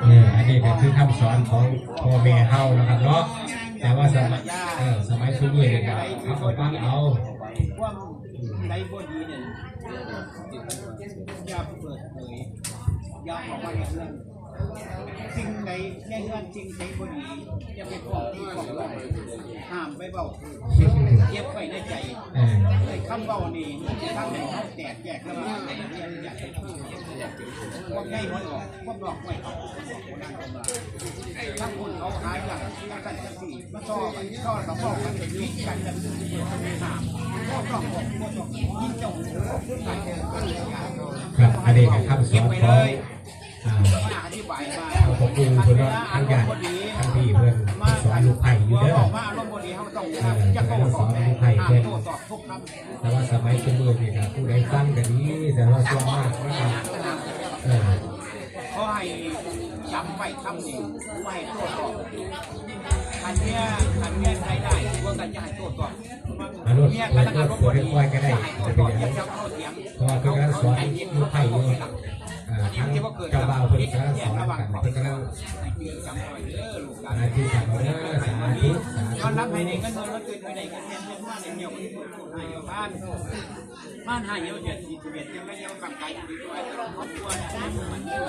ເອີ ອັນນີ້ກໍຄືຄຳສອນຂອງພໍ່ແມ່ເຮົານະຄັບເນາະ ແຕ່ວ່າສະໄໝ ເອີ ສະໄໝຊຸມນີ້ນີ້ກໍເຮົາກໍຟັງເອົາ ຄວາມໃດບໍ່ດີນີ້ ຢ່າເປີດເຜີຍ ຢ່າອອກມາໃນເຮືອນ ສິ່ງໃດໃນເຮືອນ ສິ່ງໃດບໍ່ດີ ຢ່າໄປບອກ ຫ້າມໄປເວົ້າ ເກັບໄວ້ໃນໃຈ ເອີ ໄອ້ຄຳເວົ້ານີ້ ເຮັດໃຫ້ເຮົາແຕກແຍກກັນມາ ພວກໃຫຍ່ຫ້ອຍອອກ ພວກນອກຫ້ອຍເຂົ້າ ທາງຄົນເຂົາຫາເລື່ອງ ຈັ່ງຊັ້ນຈັ່ງຊີ້ ມາຊໍກັນ ຊໍກັບເວົ້າກັນ ຜິດກັນ ຈັ່ງຊີ້ ຫ້າມ ບໍ່ຕ້ອງບອກ ບໍ່ຕ້ອງຍິນເຈົ້າຫູ ກັນ ຄັບ ອັນນີ້ກໍຄຳສອນຂອງ ອ່າ ທາງພໍ່ປູ່ເພິ່ນເນາະ ທາງຍາດ ທາງພີ່ເພິ່ນສອນລູກໃພ້ຢູ່ເດີ ເອີ ເພິ່ນສອນລູກໃພ້ເພິ່ນ ແຕ່ວ່າສະໄໝຊຸມນີ້ນີ້ ຖ້າຜູ້ໃດຟັງກໍດີ ແຕ່ວ່າສ່ວນມາກມັນກໍ ເອີ ຂໍໃຫ້ຈຳໄວ້ຄຳນີ້ ບໍ່ໃຫ້ໂຕ້ຕອບ ຄັນເມຍ ຄັນເມຍໃສ່ຮ້າຍ ຜົວກໍຢ່າໃຫ້ໂຕ້ຕອບ ອາລົດ ເມຍກຳລັງອາລົມບໍ່ດີ ຢ່າໃຫ້ໂຕ້ຕອບ ຢ່າຈັບເອົາຖຽງ ເພາະວ່າເພິ່ນກຳລັງສອນລູກໃພ້ຢູ່ ອ່າ ທາງເຈົ້າບ່າວເພິ່ນກຳລັງສອນກັນ ເພິ່ນກຳລັງ ສາທຸ ສາທຸ ສາທຸ ນອນຫຼັບໃຫ້ໄດ້ເງິນ ນອນຕື່ນໃຫ້ໄດ້ເງິນ ເງິນມາໄດ້ເມຍ ມັນໃຫ້ຢູ່ບ້ານ ບ້ານໃຫ້ຢູ່ເດືອນສິບເອັດ ຈັ່ງໄດ້ເອົາກັບໄກຢູ່ດ້ວຍ ຄອບຄົວ ມັນເດີ